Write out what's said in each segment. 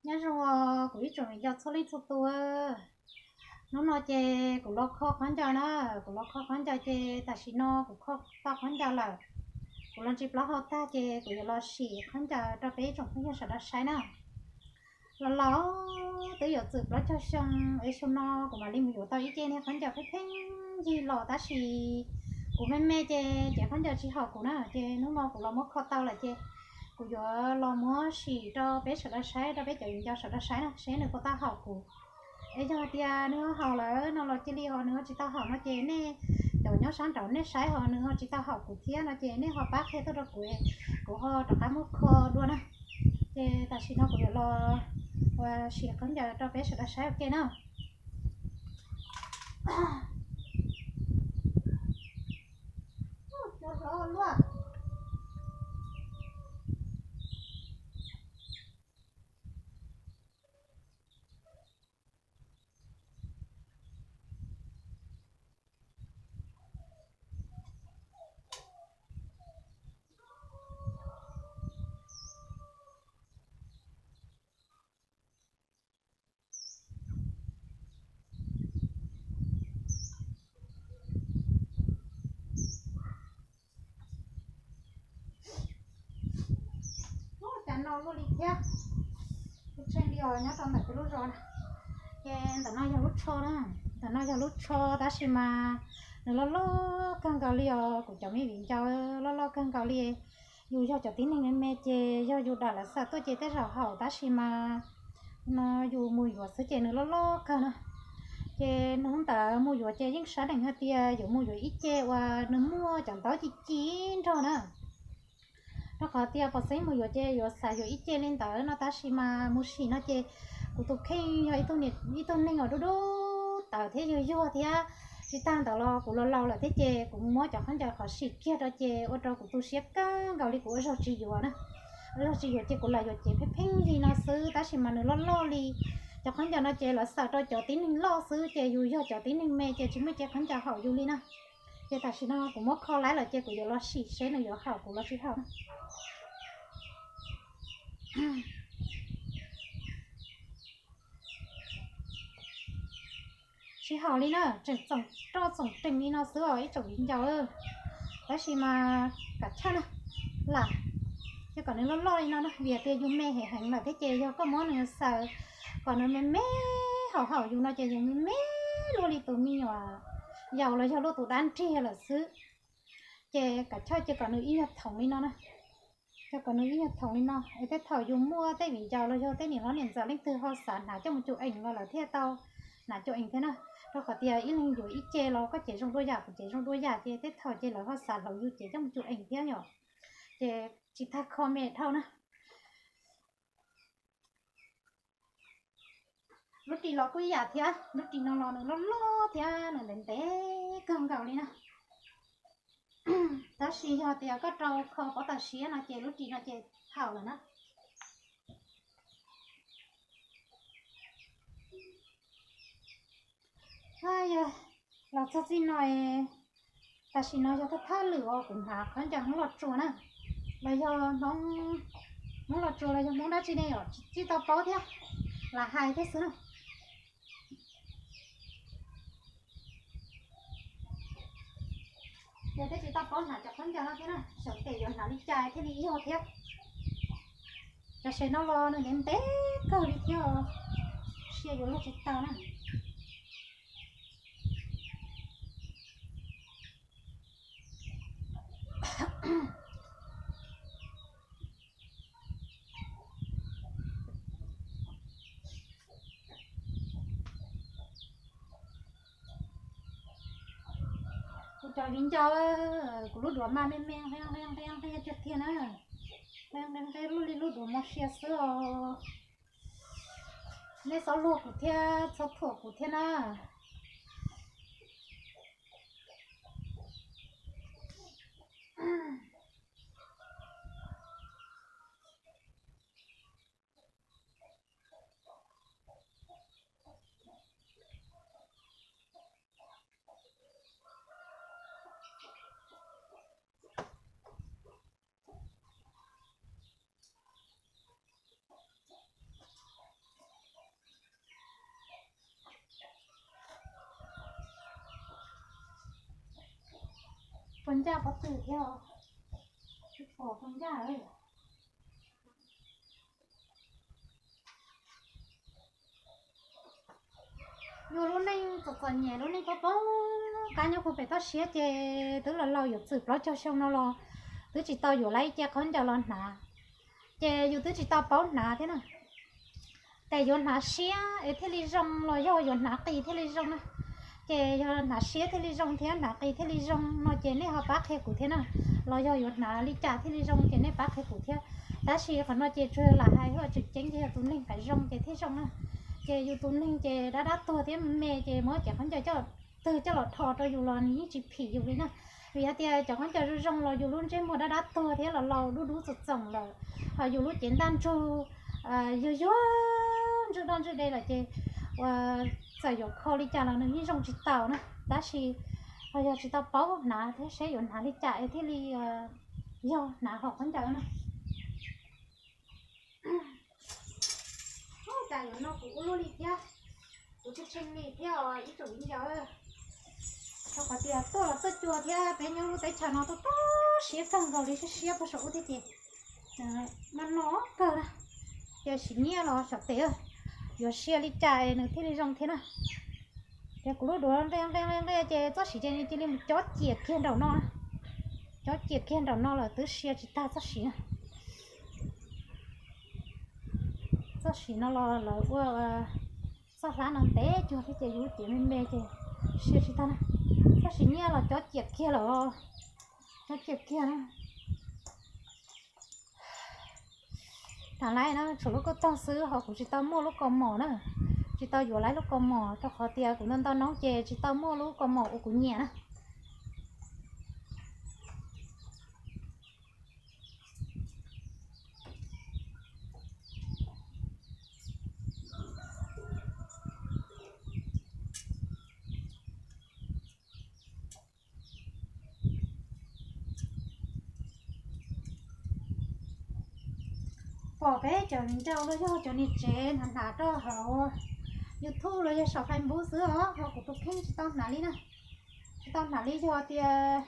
Nyob zoo kuv ib tsoom viv ncaus txhua leej txhua tus. Hnub no ces kuv los kho khaub ncaws na, kuv los kho khaub ncaws ces tam sim no kuv kho tau khaub ncaws lawm. Kuv los ntsis plaub hau tag ces kuv yuav los sim khaub ncaws rau peb ib tsoom phooj ywg sawv daws saib na. Los los twb yuav txwm plaub caug xyoo es xyoo no kuv mam li mus yuav tau ib ce niag khaub ncaws pheej pheej yig los tab sis kuv me me ces cev khaub ncaws tsis haum kuv na, ces hnub no kuv los muab kho tau lawm ces kuv yuav los muab sim rau peb sawv daws saib, rau peb cov viv ncaus sawv daws saib na, seb nws puas tau haum kuv. Es yog hais tias nws ho haum lawm no los cia li, ho nws ho tsis tau haum no ces nej cov nyob sab nraud nej saib ho nws ho tsis tau haum kuv thiab no ces nej ho pab qhia tuaj rau kuv, kuv ho rov qab muab kho dua na. Ces tam sim no kuv yuav los ua sim khaub ncaws rau peb sawv daws saib ua ke na. Ub, cas no luaj li thiab. Kuj tseeb li os, nyob rau ntawm kuv lub zos na. Ces ntawm no yog lub tsho na, ntawm no yog lub tsho tab sis mas nws loj loj kawg nkaus li os kuv cov me viv ncaus, loj loj kawg nkaus li. Yus yog cov tib neeg me me ces yog yus dam lawv xaws tuaj ces tej zaum haum tab sis mas no yus mus yuav xwb ces nws loj loj kawg na. Ces hnub ntawd mus yuav ces yeej sab deem hais tias yuav mus yuav ib ce uas nws muaj cov ntaub ci ci nrog na. Rau qhov tias pom xeeb mus yuav ces yuav xav yuav ib ce li ntawd no tab sis mas mus sim no ces kuv tus kheej yog ib tug neeg uas dub dub tawv thiab yuag yuag thiab. Tsis tag ntawd los kuv los laus lawm thiab ces kuv muab cov khaub ncaws qhov sim kiag rau ces ua rau kuv tu siab kawg nkaus li kuv ua zog tsis yuav na. Ua zog tsis yuav ces kuv lam yuav cev pheej pheej li no xwb tab sis mas nws loj loj li. Cov khaub ncaws no ces lawv xaws rau cov tib neeg loj xwb ces yus yog cov tib neeg me ces tsis muaj cev khaub ncaws haum yus li na. Ces tam sim no kuv muab kho laib lawm ces kuv yuav los sim seb nws yuav haum kuv los tsis haum na. Tsis haum li na, tseem txoom roj txoom reeg li no xwb os ib tsoom viv ncaus. Tab sis mas kav chawj na, lam cia kom nws loj loj li no na vim tias yus me heev heev lawm thiab ces yog koj muab nws xaws kom nws me me haum haum yus no ces yus me me luaj li tus me nyuam yaus los yog luaj tus dab nriag lawm xwb. Ces kav chawj cia kom nws ib nyuag thoov li no na. Cia kom nws ib nyuag thoov li no es tej thaum yus muaj tej viv ncaus los yog tej niam hlob niam ntxawm leej twg ho xav hnav coj mus cum eem los lawv thiaj tau hnav cum eem thiab na. Rau qhov tias ib leeg yuav ib ce los koj cev zoo dua yam kuv cev zoo dua yam ces tej thaum ces lawv ho xav hloov yus cev coj mus cum eem thiab yom. Ces tsis tag kho me dhau na. Lub ris los kuj ib yam thiab, lub ris no los nws loj loj thiab nws ntev ntev kawg nkaus li na. Tab sis yog tias koj rau kho pob tawm siab no ces lub ris no ces haum lawm na. Yog los txog txij no, tam sim no yog thaj thaj lwm uas kuv hnav khaub ncaws Hmoob Los Tsuas na, los yog Hmoob, Hmoob Los Tsuas los yog Hmoob dab tsi ne yom, tsis tau paub thiab, lam hais thiab xwb na. Ces thiaj tsis tau paub hnav cov khaub ncaws no thiab na, xyov tes yuav hnav li cas thiaj li yog thiab. Cov sev no los nws ntev ntev kawg li thiab, sia yuav luag tsis tau na. Kuv cov viv ncaus, kuv lub duav mas me me nqe nqe nqe nqe tiag tiag na. Nqe nqe nqe luaj li lub duav mos sia xwb os. Nej txhob luag kuv thiab txhob thuam kuv thiab na. Ua ncaj pob tw thiab, tsis pom ua ncaj. Yus lub neej txom txom nyem, lub neej poob poob qab nyob puag pem toj siab ces twb los laus yuav txwm plaub caug xyoo no los twb tsis tau yuav lawv ib ce khaub ncaws los hnav. Ces yus twb tsis tau paub hnav thiab na. Ces yuav hnav siab es thiaj li zoo los yog yuav hnav qis thiaj li zoo na. Ces yog hnav siab thiaj li zoo thiab hnav qis thiaj li zoo no ces nej ho pab qhia kuv thiab na. Los yog yuav hnav li cas thiaj li zoo ces nej pab qhia kuv thiab. Tab sis qhov no ces tsuas lam hais ua tseem ceeb ces yog tus neeg feem zoo ces thiaj zoo na. Ces yus tus neeg ces dab dab tuag thiab me me ces muab cov khaub ncaws twg coj los dhos rau yus los nws yeej tsis phim yus li na. Vim hais tias cov khaub ncaws zoo zoo los yus lub ntsej muag dab dab tuag thiab los laus dub dub txoom txoom lawm, ho yus lub cev ntaj ntsug yuag yuag ntswj doj ntswj de lawm ces ua txawm yuav kho li cas los nws yeej zoo tsis taus na. Tab sis ho yog tsis tau paub hnav thiab seb yuav hnav li cas es thiaj li yog hnav hom khaub ncaws na. Ua cas yuav no kuv ua luaj li thiab, kuv tsis tsheej li thiab os ib tsoom viv ncaus. Rau qhov tias tuaj los tuaj cua thiab peb nyob lub teb chaws no tuaj tuaj siab kawg nkaus li, siab siab puag saum ub thiab ces no no kawg na. Ces sim nyiaj los xyov tes yuav sia li cas nws thiaj li zoo thiab na. Ces kuv lub duav nqe nqe nqe nqe ces txoj siv ces nws cia li mus cob ciam kiag nraum no na. Cob ciam kiag nraum no lawm twb sia tsis tag txoj siv na. Txoj siv no los lawv ua txoj hlab no ntev cuag thiab ces yus cev me me ces sia tsis tag na. Txoj siv nyiaj los cob ciam kiag lawm, cob ciam kiag na. Hnav laib na tshuav lub kauj toog xwb ho kuv tsis tau muaj lub kaus mom na. Tsis tau yuav laib lub kaus mom rau qhov tias kuv ntau ntau noob ces tsis tau muaj lub kaus mom uas kuv nyiam na. Pom peb cov viv ncaus los yog cov niam tsev hnav hnav rau hauv YouTube los yog saum Facebook xwb os, ho kuv tus kheej tsis tau hnav li na. Tsis tau hnav li, yog tias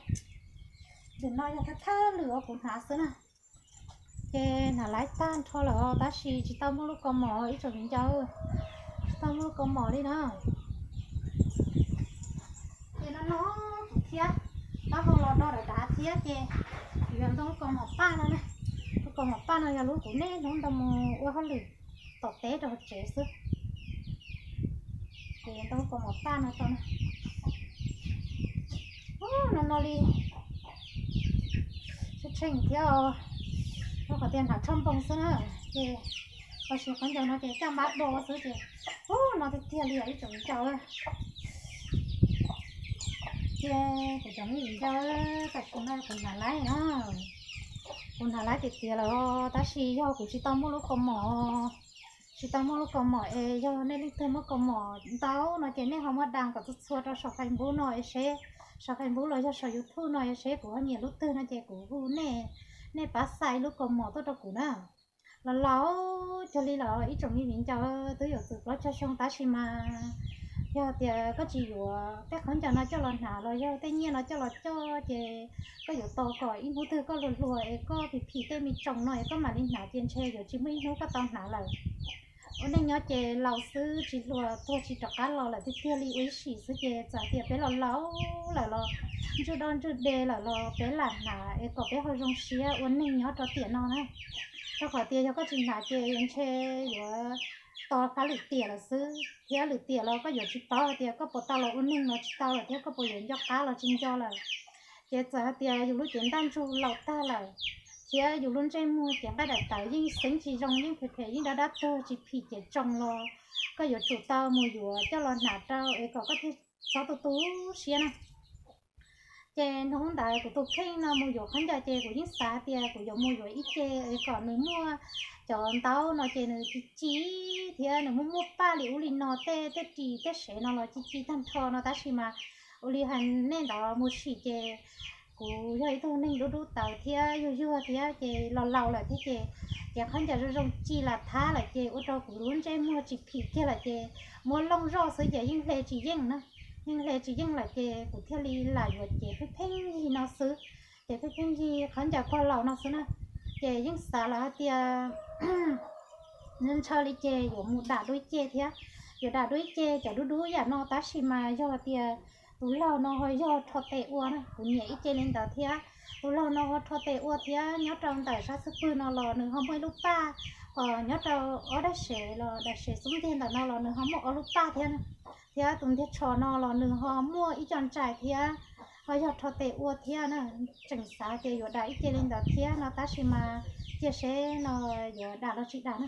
ntawm no yog thawj thawj lwm uas kuv hnav xwb na. Ces hnav laib tag nrho lawm tab sis tsis tau muaj lub kaus mom ib tsoom viv ncaus, tsis tau muaj lub kaus mom li na. Ces no no kuv thiab, taub hau los do dav dav thiab ces kuv yuav ntoo lub kaus mom paj no na. Lub kaus mom paj no yog lub kuv niaj hnub ntoo mus ua hauj lwm tom teb rau hauv tsev xwb. Ces ntoo lub kaus mom paj no rau na. Ub, no no li tsheej tsheej thiab os, rau qhov tias hnav tshuaj npoo xwb na. Ces los sis khaub ncaws no ces caj npab do xwb ces ub no tiag tiag li os ib tsoom viv ncaus. Ces kuv cov me viv ncaus, tam sim no kuv hnav laib na, kuv hnav laib tiag tiag lawm os tab sis yog kuv tsis tau muaj lub kaus mom, tsis tau muaj lub kaus mom es yog nej leej twg muaj kaus mom ntau no ces nej ho muab da kom txhua txhua rau saum Facebook no es seb, saum Facebook los yog saum YouTube no es seb kuv ho nyiam lub twg no ces kuv hu nej, nej pab xa ib lub kaus mom tuaj rau kuv na. Los laus cuag li lawm ib tsoom me viv ncaus, twb yuav txwm plaub caug xyoo tab sis mas yog tias koj tsis yuav tej khaub ncaws no coj los hnav los yog tej nyiaj no coj los coj ces koj yuav tos kom ib hnub twg koj hluas hluas es koj phim phim tej me tsoos no es koj mam li hnav ces ntshe yuav tsis muaj ib hnub koj tau hnav lawm. Ua neej nyob ces laus xwb tsis hluas tuag tsis rov qab los lawm tiag tiag li, ua ib sim xwb ces txawm tias peb los laus lawm los ntswj doj ntswj de lawm los peb lam hnav es kom peb ho zoo siab ua neej nyob rau tiam no na. Rau qhov tias yog koj tsis hnav ces ntshe yuav tos fab lwm tiam lawm xwb thiab lwm tiam los koj yuav tsis paub hais tias koj puas tau los ua neeg los tsis tau lawm thiab koj puas yuav nco qab los tsis nco lawm. Ces txawm hais tias yus lub cev ntaj ntsug laus tag lawm thiab yus lub ntsej muag cev nqaij daim tawv yeej xeeb tsis zoo, yeej phem phem, yeej dab dab tuag tsis phim ces tsoo los koj yuav tsum tau mus yuav coj los hnav rau es kom koj thiaj txhob tu tu siab na. Ces hnub ntawd kuv tus kheej no mus yuav khaub ncaws ces kuv yeej xav tias kuv yuav mus yuav ib ce es kom nws muaj cov ntaub no ces nws ci ci thiab nws muaj muaj paj li ub li no tej tej ris tej sev no los ci ci tag nrho no tab sis mas ua li hais nej ntawd mus sim ces kuv yog ib tug neeg dub dub tawv thiab yuag yuag thiab ces los laus lawm thiab ces, ces khaub ncaws zoo zoo ci las thab lawm ces ua rau kuv lub ntsej muag tsis phim kiag lawm ces muab looj zoj xwb ces yeej hle tsis yeej na. Yeej hle tsis yeej lawm ces kuv thiaj li lam yuav cev pheej pheej yig no xwb, cev pheej pheej yig khaub ncaws pog laus no xwb na. Ces yeej xav lawm hais tias ntshaw li ces yuav mus dam dua ib ce thiab, yuav dam dua ib ce cov dub dub yam no tab sis mas yog tias tus laug no ho yog rho tes ua na, kuv nyiam ib ce li ntawd thiab. Tus laug no ho rho tes ua thiab, nyob rau ntawm sab xub pwg no los nws ho muaj ib lub paj, ho nyob rau ob dab sev los dab sev xub ntiag ntawm no los nws ho muaj ob lub paj thiab, thiab tus ntiag tsho no los nws ho muaj ib co ntsais thiab, ho yog rho tes ua thiab na. Tseem xav tias yuav dam ib ce li ntawd thiab no tab sis mas cia seb no yuav dam los tsis dam na,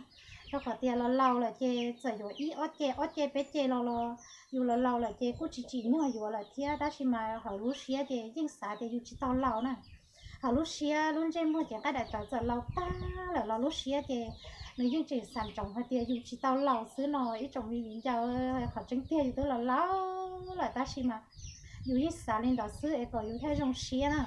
rau qhov tias los laus lawm ces txawm yuav ib ob ce ob ce peb ce los los yus los laus lawm ces kuj tsis tsim nyog yuav lawm thiab tab sis mas hauv lub siab ces yeej xav tias yus tsis tau laus na. Hauv lub siab lub ntsej muag ces nqaij daim tawv txawm laus tag lawm los lub siab ces nws yeej tseem xav ntsoov hais tias yus tsis tau laus xwb no ib tsoom viv ncaus, qhov tseeb tiag yus twb los laus lawm tab sis mas yus yeej xav li ntawd xwb es kom yus thiaj zoo siab na.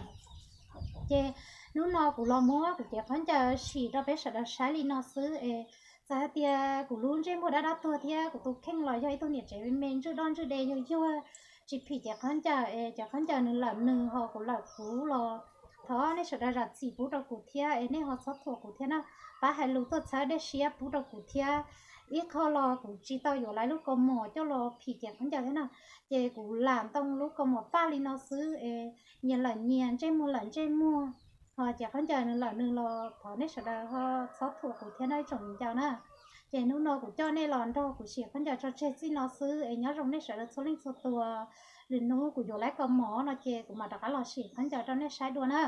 Ces hnub no kuv los muab kuv cev khaub ncaws sim rau peb sawv daws saib li no xwb es txawm hais tias kuv lub ntsej muag dab dab tuag thiab kuv tus kheej los yog ib tug niam tsev me me ntswj doj ntswj de yuag yuag, tsis phim cev khaub ncaws es cev khaub ncaws nws lawm nws ho kuv lawm kuv los thov nej sawv daws zam txim pub rau kuv thiab es nej ho txhob thuam kuv thiab na. Pab hais lus tuaj txhawb dej siab pub rau kuv thiab. Ib qho los kuv tsis tau yuav lawv lub kaus mom coj los phim cev khaub ncaws thiab na, ces kuv lam ntoo lub kaus mom paj li no xwb es nyias lawm nyias, ntsej muag lawm ntsej muag, ho cev khaub ncaws nws lawm nws los thov nej sawv daws ho txhob thuam kuv thiab no ib tsoom viv ncaus na. Ces hnub no kuv coj nej los nrog kuv sim khaub ncaws tso tseg txij no xwb es nyob zoo nej sawv daws txhua leej txhua tus. Lwm hnub kuv yuav lawv kaus mom no ces kuv mam rov qab los sim khaub ncaws rau nej saib dua na.